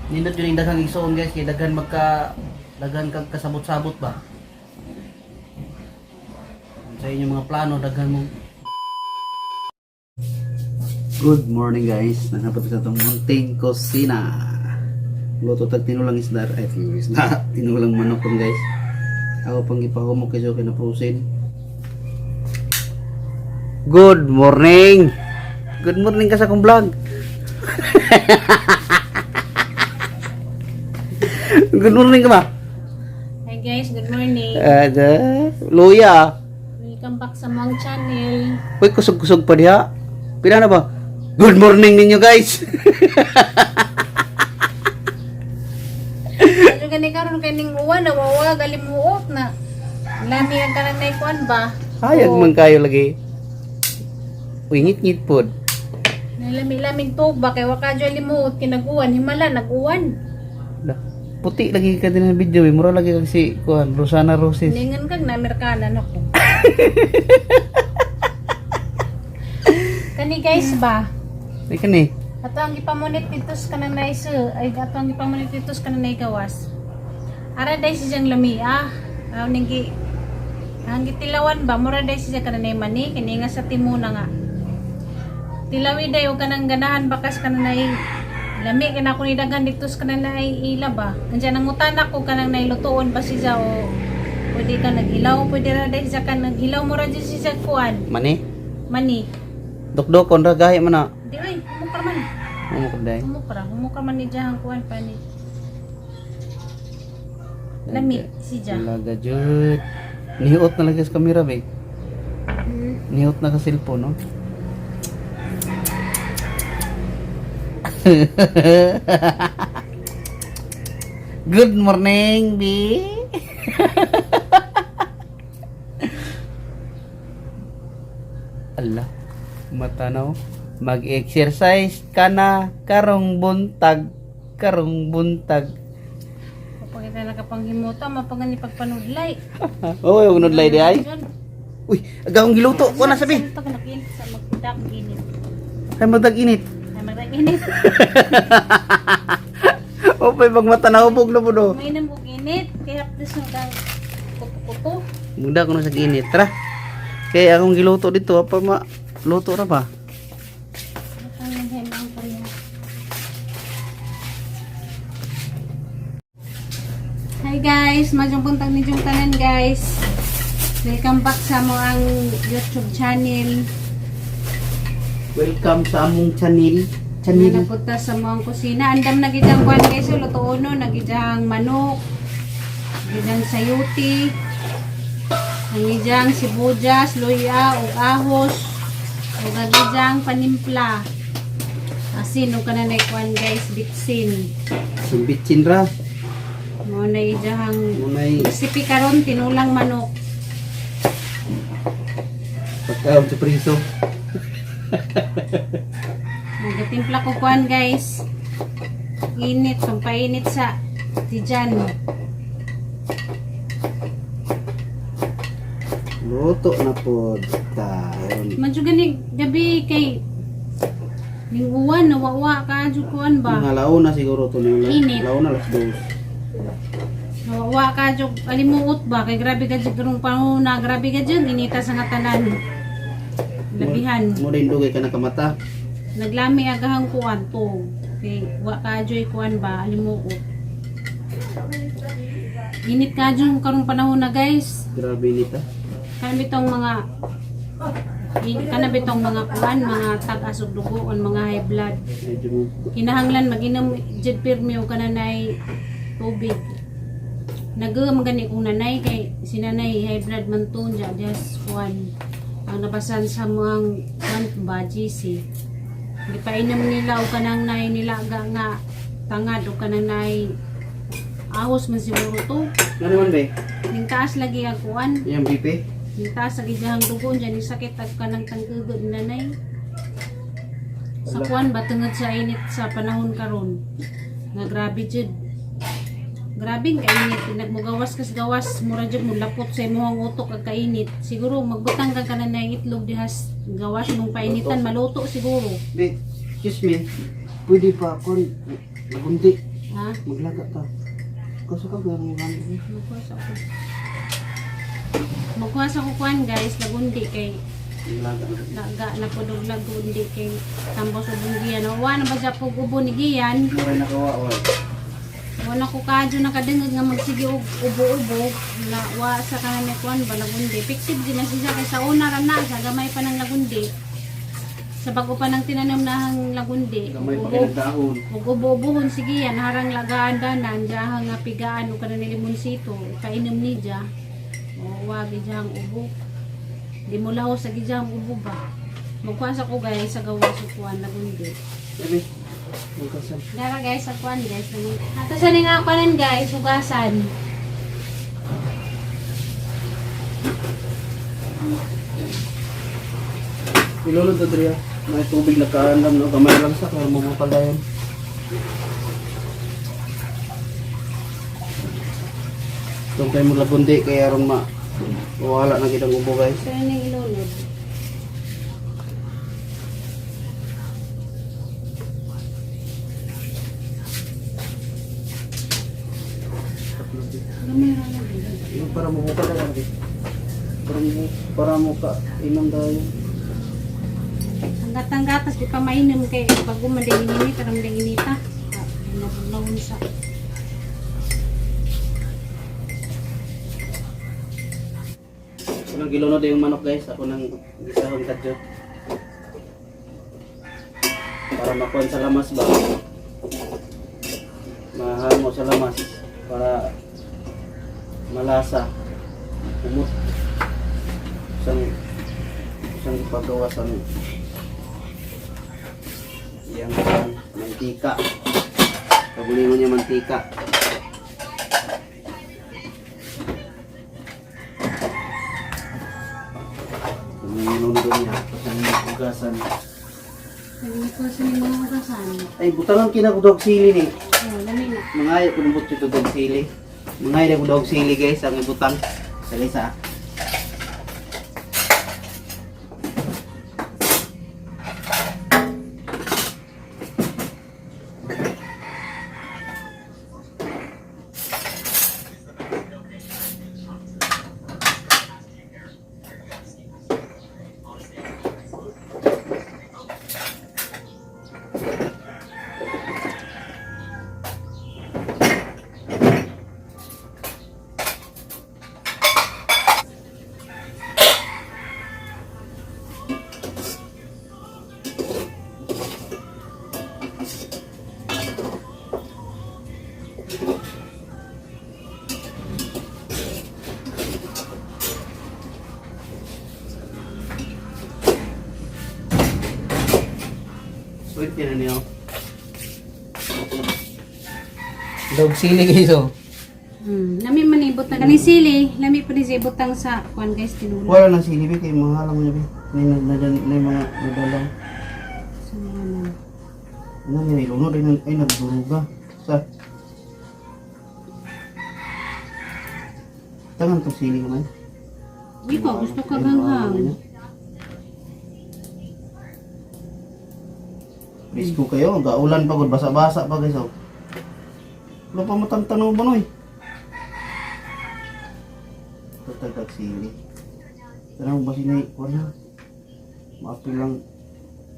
Nindot yun yung daghang igsoon, guys, kay daghan magka daghan kag kasabot-sabot ba. Sa inyong mga plano daghan mo. Good morning, guys. Nanapot sa itong munting kusina. Luto tag tinulang isda, ay tinulang isda, tinulang manok kon, guys. Ako pang gipahumok kay so kinaprosin. Good morning. Good morning ka sa akong vlog. Good morning ka ba? Hi guys, good morning. Ada, luya. Welcome back sa mong channel. Uy, kusog-kusog pa diha. Pila na ba? Good morning ninyo, guys. Ano gani karon kay ning uwan nawawa galimuot na. Lami ang kanang naikuan ba? Hayag man kayo lagi. Uy, ngit-ngit pod. Nalami-lamig tuog ba kay wa ka jud limuot kinaguan himala naguwan. Lah, puti lagi ka din ng video eh. Mura lagi kag si kuan, Rosana Roses. Ningan kag na Amerikana nako. Kani guys ba? Ay kani. Ato ang gipamunit dito sa kanang naisa, ay ato ang gipamunit dito sa kanang naigawas. Ara day siyang lami ah. Aw ning gi ang gitilawan ba mura day siya kanang mani kini nga sa timuna nga. Tilawi day og kanang ganahan bakas kanang nay lami kay na ako ni daghan dito sa kanang nay ila ba. Andiyan ang utana ko kanang nailutoon ba siya o pwede ka naghilaw, pwede ra day siya ka naghilaw mura di siya kuan Mani. mani. Dukdokon ra gahi man na. Di ay, humukar man. Amo ko day. Humukra, humukra man ni Jahang kuan pa ni. Lami si Jah. Laga jud. Nihuot na lagi sa kamera ba. Nihuot na ka cellphone, no? Good morning, B. Allah, matanaw. Mag-exercise ka na karong buntag, karong buntag. Kapag na kapanghimuta, mapagani pagpanudlay. Oy, oh, nudlay di ay. Uy, agahong giluto ko na sabi. Pag nakin sa magdak init. Ay magdag init. Ay magdak init. Opay pag mata na hubog na po. May nang og init kay hapdos ng kang kuto-kuto. Mugda ko na sa init, tara. Kaya akong giluto dito, apa ma luto ra ba? Ang himang ko niya. Hi guys, madyong buntag ni Jung tanan, guys. Welcome back sa mo ang YouTube channel. Welcome sa among channel. Channel. Napunta sa mga kusina. Andam na gidang kuan guys, so, luto uno, nagidang manok, gidang sayuti, nagidang sibuyas, luya, ug ahos, ug gidang panimpla. Asin ug kananay kuan guys, bitsin. Simbitsin ra. Mo na gidang Munay recipe karon tinulang manok. pagkaon sa priso. Nagatimpla ko kuan guys. Init, pampainit sa tijan. Luto na po taon. Madyo gani gabi kay ning uwan nawawa ka jud kuan ba. Mga launa siguro to ni. Init. Launa alas dos. Nawawa ka jud alimuot ba kay grabe ka jud karong panahon na grabe ka jud inita sa nga tanan. Labihan. Mo din dugay ka nakamata. Naglami agahang kuan to. Kay wa ka joy kuan ba alimuot. Init ka jud karong panahon na guys. Grabe nita. Kana bitong mga kana bitong mga kuan mga tag-as og dugo on mga high blood. Medyo mo. Kinahanglan maginom jud pirmi og kananay tubig. Nag gani kong nanay kay si nanay high blood man to niya just kuan ang nabasan sa mga kuan ba GC. Gipainom nila og kanang nay nila ga nga tangad og kanang nay ahos man siguro to. Ano man be? Ning taas lagi ang kuan. Yang BP. Ning taas lagi diyang dugo diyan ni sakit ag kanang tangkugod nanay. Sa kuan ba tungod sa init sa panahon karon. Nga grabe jud. Grabe ang kainit nagmugawas kas gawas mura jud mo lapot sa imong utok ag kainit. Siguro magbutang ka kanan na itlog dihas gawas mong painitan maluto siguro. Be, excuse me. Pwede pa ako nagunti. Ha? Maglaga ta. Kaso ka ganang gamit. Magkuha sa ako. Magkuha sa kukuan guys, lagundi kay Maglaga na. laga na po dog lagundi kay tambos ubong giyan. Wa na ba siya pug ubo ni giyan? Muray nakawa oy. Wala ko kadyo nakadungog nga magsige og ubo-ubo na wa sa kanang kuan ba lagundi. Effective din na siya kay sa una ra na sa gamay pa ng lagundi. Sa bago pa ng tinanom na ang lagundi. Gamay pa Ubo- kay nagdahon. Ug ubo-ubohon sige yan harang lagaan danan diya nga pigaan og kanang limonsito kainom ni diya. O wa gid ang ubo. Di mo laos sa gid ang ubo ba. Magkuha sa ko guys sa gawas sa kuan lagundi. Sabi. Magkasan. Dara guys sa kuan guys. Ato sa ning kuanan guys hugasan. Ilulod to driya. May tubig na kaandam no gamay lang sa kay mo palayon. Itong kay mo lagundi kay aron ma wala na gid ang ubo guys. Sa ning ilunod. Gamay ra lang. Yung para mo buka lang eh. Para mo ka inom tayo. Ang gatang gatas di pa mainom kay bago man din init aram ding inita. Nabulawon sa. Ako nang gilunod yung manok guys. Ako nang gisahon kadyo. Para makuha sa lamas ba? Mahamo sa lamas para malasa. Umot. Isang isang paggawa sa iyang mantika. Pagulingon niya mantika. Nilunod niya. Tapos ang hugasan. Naging ko sa mga hugasan. Ay, butangan kinakudog sili ni. Oh, lami na. Mga ayaw ko nabot ito dog sili. Mga ayaw ko dog sili guys, ang ibutang. Sa lisa. Sweet yun na niyo. Dog sili guys oh. Lami man ibot na ganing sili, lami pa ni siya ibutang sa kuan guys tinula. Wala nang sili be kay mga mo niya be. Ni na na na mga nadala. Sa mga na. Ano ni ilunod ay ay nagduruga. Sa Tangan to sili man. Ikaw gusto ka ganghang. Presko kayo, gaulan pa gud, basa-basa pa guys oh. Wala pa matang-tanong ba noy? Tatagdag sili. Tanong ba sini kuan na? Maapil lang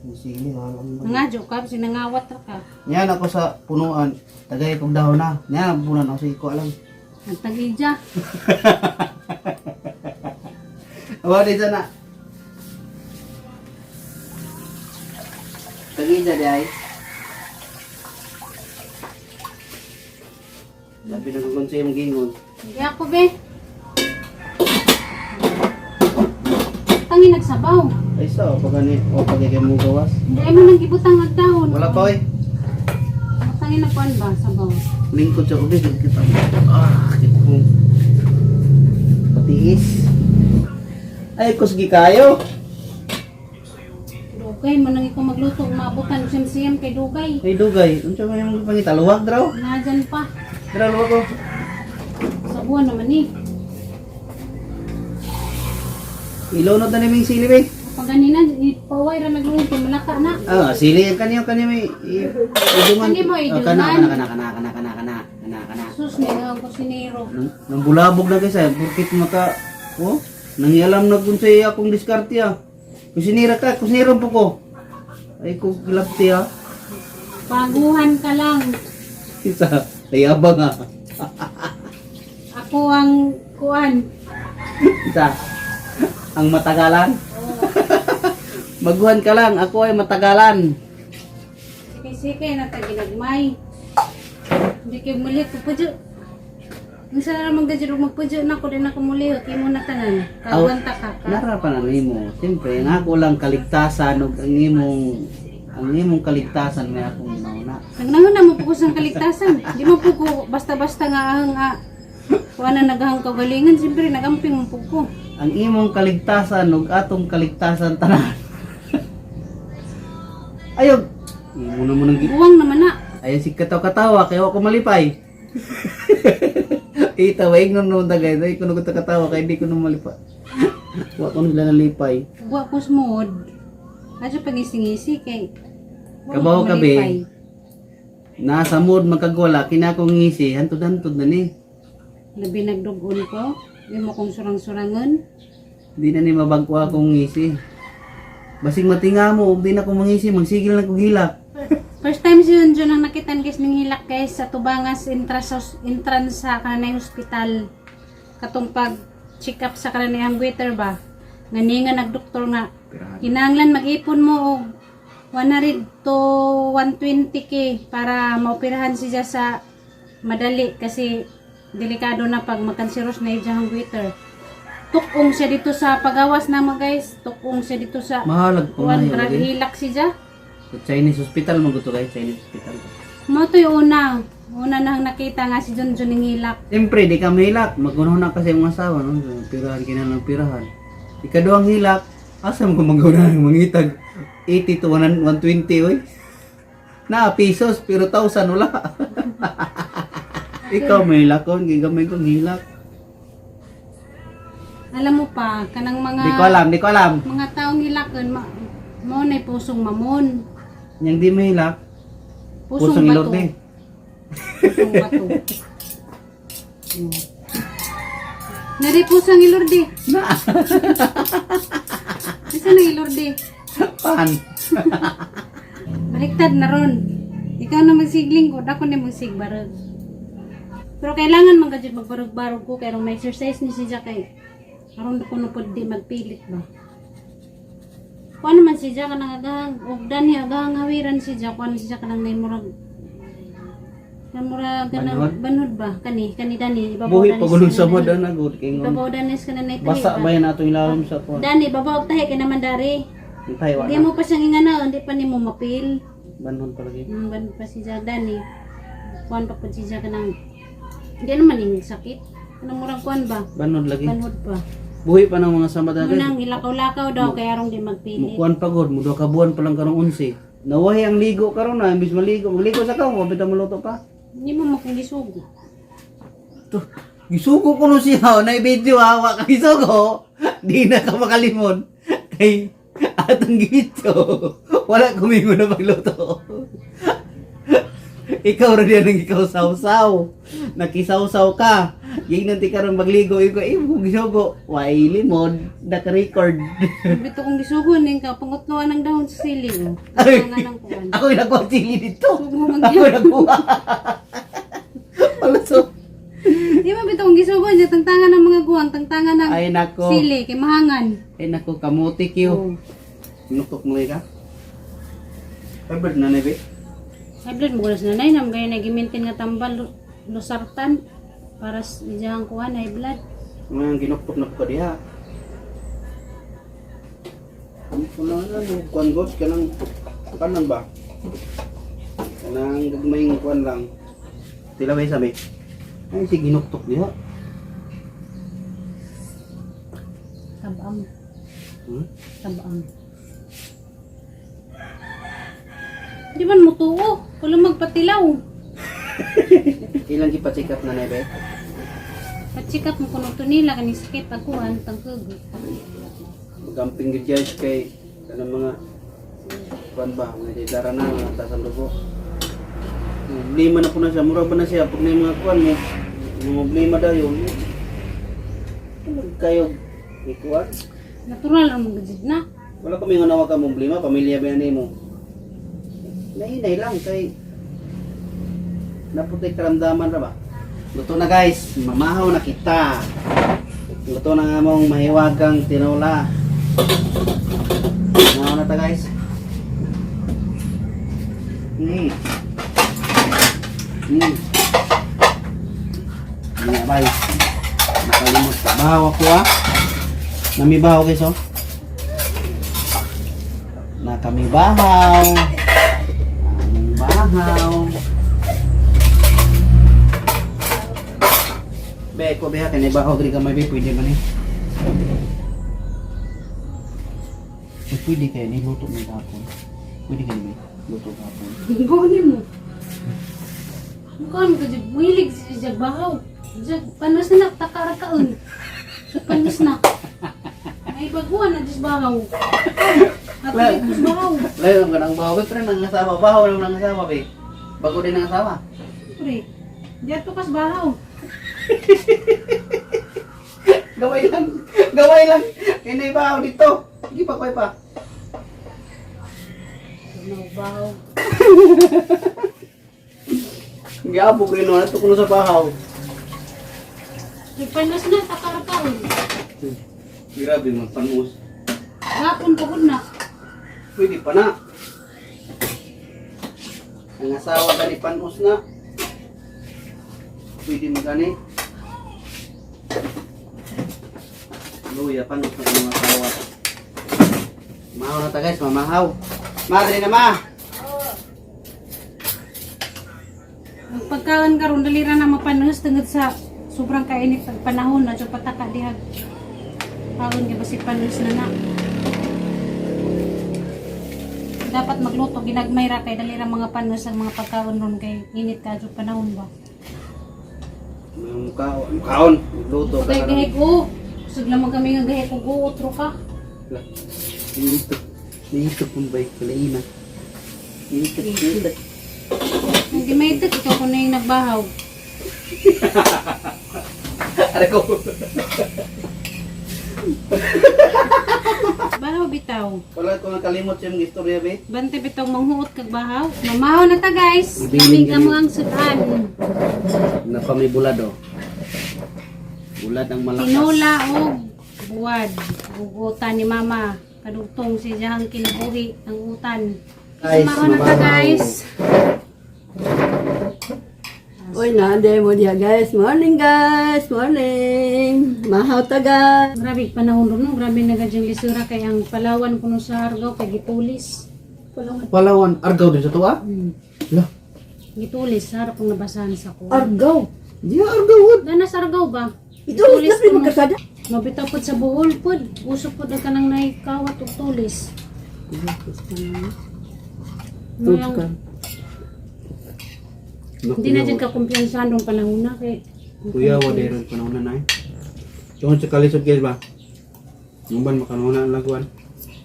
ang sili halang ba? Nangadyo ka, sinangawat ra ka. Yan ako sa punuan, tagay kog dahon na. Yan ang punuan ako sa iko lang. Ang tagidya. Awa di sana. Tagida di ay. Labi na kung sa imong gingon. Hindi ako be. Tangin nagsabaw. Ay sa pag ani o pag kay mo gawas. Hindi ay mo nang gibutang ang dahon. Wala pa oy. Tangin nagkuan ba sabaw. Lingkod sa ubi kita. Ah, kita kong patiis. Ay kusgi kayo. Dugay mo nang ikaw magluto, maabutan siyam siyam kay dugay. Ay dugay, unsa man imong pangita luwag draw? Nadyan pa. Draw luwag ko. Sa buwan naman eh. Ilunod na niming sili be. Pag ganina, ipaway ra nagluto, malaka na. Ah, sili ang kaniyo kaniyo may idungan. Kani mo, Ah, idungan. Kana kana kana kana kana. Kana kana. Sus, may ang kusinero. Nang bulabog na guys ay, burkit maka, oh, nangialam na kung sa akong diskarte ah. Kusinira ka, kusinira po ko. Ay ko gilapti ah. Baguhan ka lang. Isa, layabang ah. Ako ang kuan. Isa, ang matagalan. Oh, Baguhan ka lang, ako ay matagalan. Sige-sige na ta ginagmay. Hindi kayo muli ko pudyo. Ang sana naman gadyo magpudyo na ko din ako muli. Kimo na tanan. Kagwanta ka ka. Nara pa na nimo. Siyempre, ang ako lang kaligtasan ug ang imong kaligtasan may akong nauna. Nagnahon na mo po ko sa kaligtasan. Di mo po ko basta-basta nga ang kuan na naghahang kagalingan. Siyempre nagamping mo po ko. Ang imong kaligtasan ug atong kaligtasan tanan. Ayog, imo na mo nang Buwang naman na. Ayun si katawa-katawa kaya ako malipay. Ita wa ingnon noon tagay, dai ko nagkata katawa kay di ko na malipay. Wa ko nila nalipay. Wa ko smooth. Adyo pag-ising-isi kay wa Kabaw mo ka, be. malipay. Nasa mood magkagwala kina akong ngisi, hantod-hantod na ni. Labi nagdugon ko. Di mo kong surang-surangan. Di na ni mabagko akong ngisi. Basig matinga mo ug di na ko mangisi, magsigil na kog hilak. First time si Junjun ang nakitan guys ning hilak guys sa Tubangas entrance entrance sa kanay hospital katong pag check up sa kanay ang waiter ba ngani nga nagdoktor nga kinahanglan mag-ipon mo og 100 to 120K para maoperahan siya sa madali kasi delikado na pag magkanseros na yung waiter. Tukong siya dito sa pagawas na mo guys, tukong siya dito sa Mahalag pa kuan nga grabe yun. hilak siya. Sa Chinese hospital man gusto guys, Chinese hospital. Mo to yung una. Una na ang nakita nga si Junjun ng hilak. Siyempre, di ka mahilak. Magunaw na kasi ang asawa, no? So, pirahan kinahanglan pirahan. Ikaduhang hilak, asa mo kung magunahan ng mangitag? 80 to 120, oy. Na, pesos, pero 1,000 wala. Ikaw mahilak ko, gigamay kong hilak. Alam mo pa, kanang mga Di ko alam, di ko alam. mga taong hilakon, ma, mo na pusong mamon. Yang di mahilak, Pusong, pusong bato. ilorde. Pusong bato. Nari pusong ilorde. Na, Asa na ilorde? pan. Baliktad na ron. Ikaw na magsigling ko, ako na magsigbarog. Pero kailangan man gajud magbarog-barog ko kay may exercise ni siya kay aron ko na pud di magpilit ba. Kuan naman si Jack kanang agahang og dani agahang hawiran si Jack kuan si Jack kanang nay murag murag kanang Banhod? banhod ba kani kani dani ibabaw Buhi danis pagulong kana sa nay. modan agud kay ngon. Ibabaw danis kana nay tahi Basa ba yan ato ilalom sa kuan? Dani babaw og tahi kay naman dari. Tayo Di na. mo pa siyang ingana, hindi pa nimo mapil. Banhon palagi. Ban pa si Jack dani. Kuan pa pud si Jack kanang hindi naman ning sakit. Kanang murag kuan ba? Banhod lagi. Banhod pa. Buhi pa ng mga samad na guys. Munang ilakaw-lakaw daw kaya arong di magpilit. Mukuan pa god, muduha ka buwan pa lang karong 11. Nawahi ang ligo karon na, imbis maligo, magligo sa kaw, wabita maluto pa. Hindi mo makagisugo. To, gisugo ko no siya, na video ha, wa ka gisugo. Di na ka makalimon. Kay atong gito. Wala kumingo na magluto. Ikaw ra diyan ang ikaw sawsaw. Nakisawsaw ka. Gingnan ti karon magligo ikaw eh kung gisugo. Way limon, naka-record. Bito kong gisugo ning ka pangutloan ng dahon sa sili. Oh. Ay. Ang ng kuan. Ako yung nakuha chili dito. Sugo man Ako yung nakuha. Palusot. Di ba bito kong gisugo niya tangtangan ng mga guwang, tangtangan ng Ay nako. sili kay mahangan. Ay nako, kamuti kyo. Oh. Sinutok mo ka? Favorite na nebe? Ay blood mo sa nanay nam gaya nag-maintain nga tambal losartan para sa iyang kuan ay blood. Ngayon ginuktok na ko diha. Ano ko na lang, kuan gos, kanang, kanan ba? Kanang gagmayng kuan lang. Tila ba sabi? Ay, si ginuktok diha. Tabang, Hmm? tabang. Di man mo tuo, wala magpatilaw. Ilang gipa-check up na nebe? Pachikat mo kuno to nila kani sakit pagkuan tagkug. Magamping gid guys kay kanang mga kuan ba, mga dara na, mga taas ang dugo. Problema na po na siya. Mura ba na siya? Pag na yung mga kuwan mo, problema daw yun. Ano kayo? Ikuan? Natural ang mga na. Wala ko may nga ka problema, pamilya ba yan mo? Nahinay lang kay naputay karamdaman ra ba? Luto na guys, mamahaw na kita. Luto na nga mong mahiwagang tinola. Mamahaw na ta guys. Nga bay. Nakalimot. Bahaw ako ah. Namibahaw guys oh. Nakamibahaw. Among bahaw. Be, ko beha kay bahaw diri gamay be pwede man ni. Eh, pwede kay ni luto ni gapon. Pwede kay ni luto gapon. Gawin mo. Mukhaan ko dyan. Mahilig si Jag bahaw. Jag, panos na takara kaon. So, panos na. May baguhan na diyos bahaw. At diyos bahaw. Layo ang kanang bahaw be, pero nang asawa bahaw naman ang asawa be. Bago din ang asawa. Pre, diyan to kas bahaw. Gaway lang. Gaway lang. Inay bahaw dito. Hindi pa koy pa. Ano bahaw? Giabog rin no, ato kuno sa bahaw. Panos na takara kaon. Grabe man panus. Gapon pagod na. Pwede pa na. Ang asawa gani panus na. Pwede mo gani. Luya, panus na ang asawa. Mahaw na ta guys, mamahaw. Madre na ma! Ang pagkaon karon dali ra na mapanos tungod sa sobrang kainit ang panahon na jud pataka diha. Kaon gyud basi panos na na. Dapat magluto ginagmay ra kay dali ra mga panos ang mga pagkaon ron kay init ka jud panahon ba. Mukhaon, mukhaon. Magluto ka Kay karon. gahig o. Kusog lamang kami nga gahig og uotro ka. Lah, Nihito. Nihito pun ba kalaina. Nihito, nihito. Hindi may ito, ikaw ko na yung nagbahaw. Aray ko. Bahaw bitaw. Wala ko nakalimot sa imong istorya be. Bante bitaw manghuot kag bahaw. Mamahaw na ta guys. Ibilin Lamig ganun. mo ang sudan. Napa may bulad oh. Bulad ang malakas. Tinola og buwad. Bugutan ni mama. Kadugtong si Jahang kinabuhi ang utan. Guys, Mamahaw na ta mamahaw. guys. Uy, naanday mo diha guys. Morning guys, morning. Mahaw ta guys. Grabe panahon ron no. Grabe na gadyang lisura kay ang Palawan kuno sa Argao kay gitulis. Palawan, Argao din sa tuwa? Lah, Gitulis sa harap kong nabasahan sa ko. Argaw. di Argao. Dana sa Argao ba? Ito na pre kuno. magkasada. Mabitaw pod sa Bohol pod. Uso pod ang kanang naikawat og tulis. Tulog ka. Hindi na dyan ka kumpiyansahan nung panahon na kay Kuya, wa dayron panahon na nay. Tungod sa kalisod guys ba? Nguban makanuna ang laguan.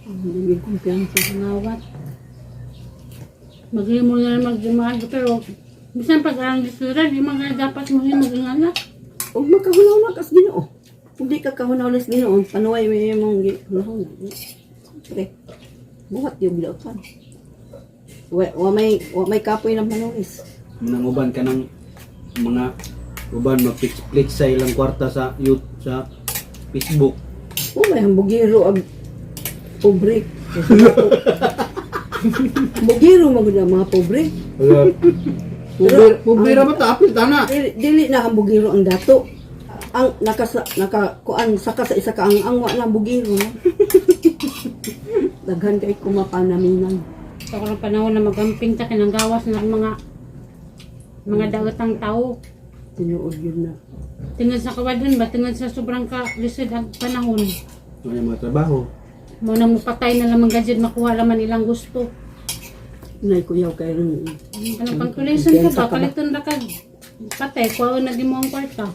Hindi may kumpiyansa. Ngawat. Maghimo na lang magdimahal pero bisan pag ang lisura, di man ka dapat mo yung magingana. Ug makahunaw na kas Ginoo. Hindi ka kahunaw nas Ginoo, panuway mo imong gihunaw. Pre. Buhat yung bilautan. Wa may kapoy ng panuwis. Manang uban ka ng mga uban mag-flex sa ilang kwarta sa youth sa Facebook. O may hambugiro ag pobre. Hambugiro man gud ang mga pobre. Pobre, pobre ra ba ta apil tana? Dili, dili na hambugiro ang dato. Ang naka naka kuan saka sa isa ka ang wa na bugiro. Daghan kay kumapanaminan. Sa karong panahon na magamping ta kinanggawas na ang mga daotang tao. Tinuod yun na. Tingod sa kawadon ba, tingod sa sobrang ka lisod ang panahon. Ano yung mga trabaho? Mo na mo patay na lamang gadget makuha laman ilang gusto. Nay kuyaw kay ron. Ano calculation ka ba? Paliton ra kag patay, kuha na di mo ang kwarta.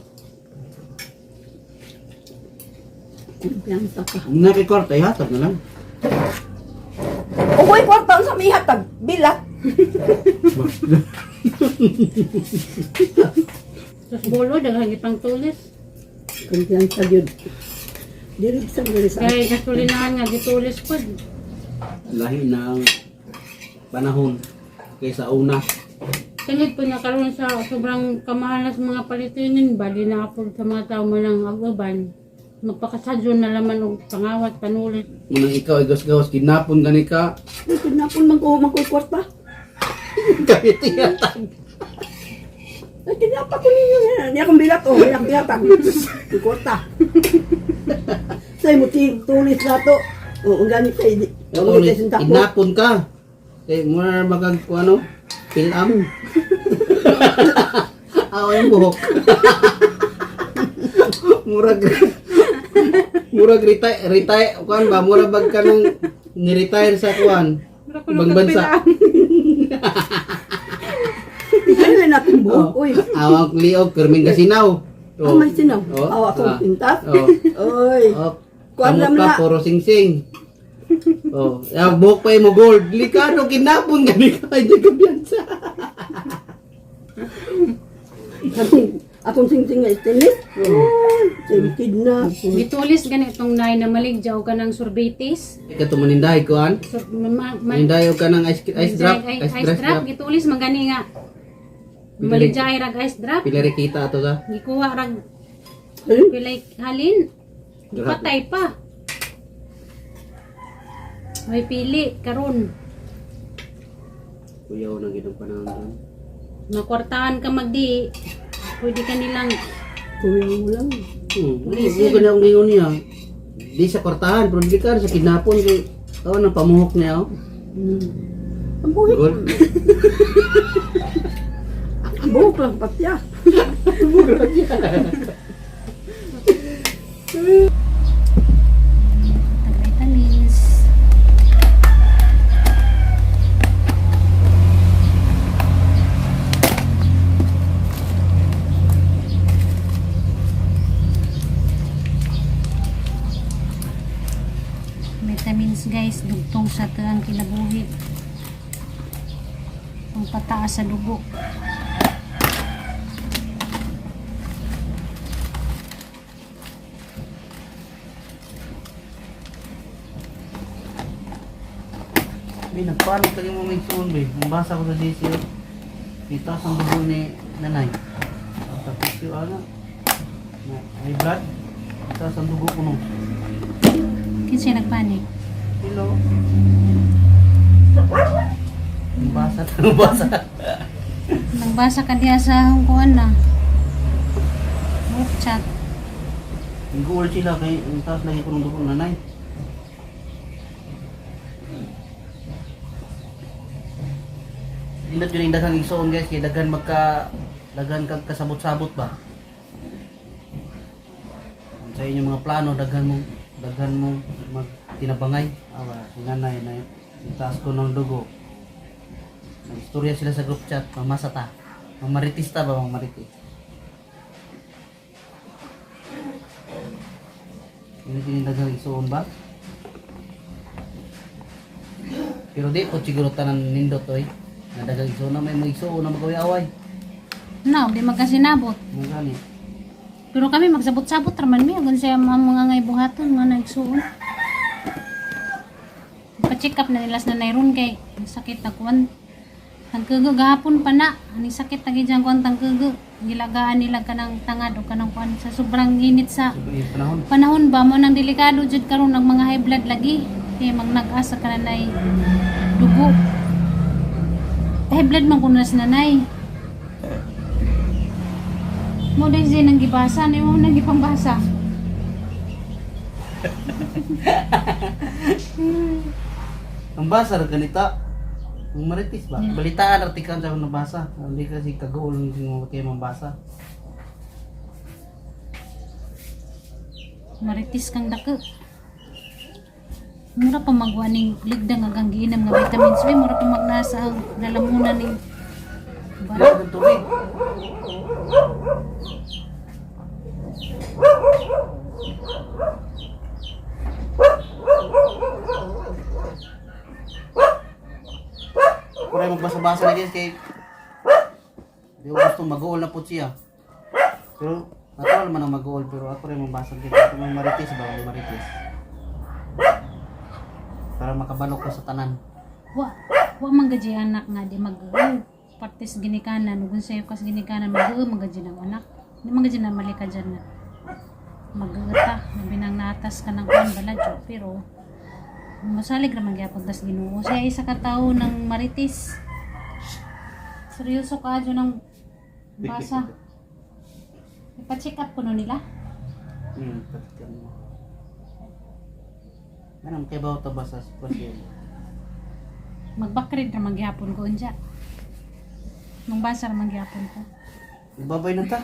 Kumpiyansa ka. Ang naki kwarta ihatag na lang. Ugoy kwarta unsa may hatag? Bila. Ba- Tapos bolo, daghang ipang tulis. Kumpiyansa gyud. Diri sa diri sa. Kaya gasolinahan nga gitulis po. Lahi na ang panahon kaysa una. Tungod po na karon sa sobrang kamahalan sa mga palitinin ba, di na afford sa mga tao man ang aguban. Magpakasadyo na laman og pangawat, panulit. Munang ikaw ay gasgawas, kidnapon gani ka. Ay, kidnapon man ko man ko kwarta. Kahit iyatag. Ay, kidnapa ko ninyo. Hindi akong bilat oh, hindi akong bilatag. Ang kwarta. Say mo tulis na to. Oo, ang ganit kay di. Ang ganit kay Kidnapon ka. Kay mura magag ano, pilam. Aw yung buhok. Murag murag retire retire kuan ba murag bag ka nung ni-retire sa kuan. Ibang bansa. Ano na natin buhok, Oh. uy. Awang liog perming kasinaw. Ah, may sinaw. Oh. Aw, akong Ah. pintas. Oh. Oy. Oh, Kuan kamot lang pa, na. puro singsing. Oh, ya buhok pa mo gold. Likano kinapon gani ka hindi kumpiyansa. Akong akong singsing nga stainless. Oy, say kidnap. Gitulis ganitong nay na maligjaw ka ng sorbetes. Ikaw to manindahay kuan. So, ma, ma, Manindahay ka ng ice ice drop, Ice, ice ice drop. drop, gitulis man gani nga. Maligjaw rag ice drop. Pila rin kita ato sa. Gikuha rag Ayun. pilay halin. Patay pa. May pili karon. Kuyaw nang ginang panahon doon. Makwartahan ka magdi. Pwede ka nilang Kuya mo lang. Hindi ko na akong niya. Di sa kwartahan, pero di ka sa kidnapon kay oh, nang pamuhok niya oh. Ang buhok, Gold. ang buhok lang patya. Tag vitamins. Vitamins guys, dugtong sa tuang kinabuhi. Ang pataas sa dugo. May nagpanik lagi mo may suon be. Ang basa ko sa DCO. Itaas ang dugo ni nanay. Tapos yung ano, may blood. Itaas ang dugo ko no. Kinsa nagpanik? Hello. Ang basa, ang basa. Nagbasa ka diya sa hungkuan na. Group chat. Nag-uul sila kay ang taas lagi ko ng dugo ng nanay. Indot yun yung daghang igsoon guys kay daghan magka daghan kag kasabot-sabot ba. Sa inyong mga plano daghan mo magtinabangay. Awa, si nanay na ang taas ko ng dugo. Nag-istorya sila sa group chat, mamasa ta. Mamaritis ta ba, mamaritis. Hindi tinidagang isuon ba? Pero di po siguro tanan nindot oy. Nga dagang isuon na may mga isuon na magaway-away. No, di magkasinabot. Mga gani. Pero kami magsabot-sabot raman mi agon siya mga mga ngay buhaton mga nagsuon. Pa-check up na nila sa nanay ron kay ang sakit na kuan. Tangkugo gahapon pa na. Ani sakit na gid kuan tangkugo. Gilagaan nila kanang tangad o kanang kuan sa sobrang init sa Sa yung panahon. panahon ba mo nang delikado jud karon ang mga high blood lagi. Kay magnag-asa ka nanay dugo. High blood man kuno sa nanay. Mo dahil siya nang gibasa, ano mo nang gipambasa? Ang basa ra ganita. Ang maritis ba? Balitaan ra tikan sa akong nabasa. Hindi kasi kagool ng mga kayo mambasa. Maritis kang dako. Mura pa magwa ning ligdang agang giinam nga vitamins B, mura pa magnasa ang lalamunan ning Wala ng tubig. Kuray magbasa-basa na guys kay Di ko gusto mag-uol na po siya. Pero natural man ang mag-uol, pero ako rin mabasag dito. Ito may marites ba? May marites. Para makabalo ko sa tanan. Wa wa man gaji anak nga di mag partis ginikanan ug unsa kas ginikanan mag man gaji ng anak. Di man gaji na mali ka dyan nga. Mag-ta, binang natas ka ng kuan bala jud, pero masalig ra man gyapon tas Ginoo. Siya isa ka tawo ng marites. Seryoso ka dyan ng basa. Ipa-check up ko no nila. Patikan mo. Anong kay ba ito ba sa sitwasyon? Magbakrid ra man gyapon ko unja. Nung basa ra man gyapon ko. Magbabay na ta.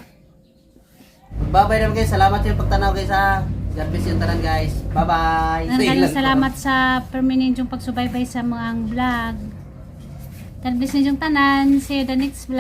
Magbabay na guys. Salamat sa pagtanaw guys ha. God bless yung tanan guys. Bye-bye. Maraming salamat sa permanent yung pagsubaybay sa mga vlog. God bless ninyong tanan. See you the next vlog.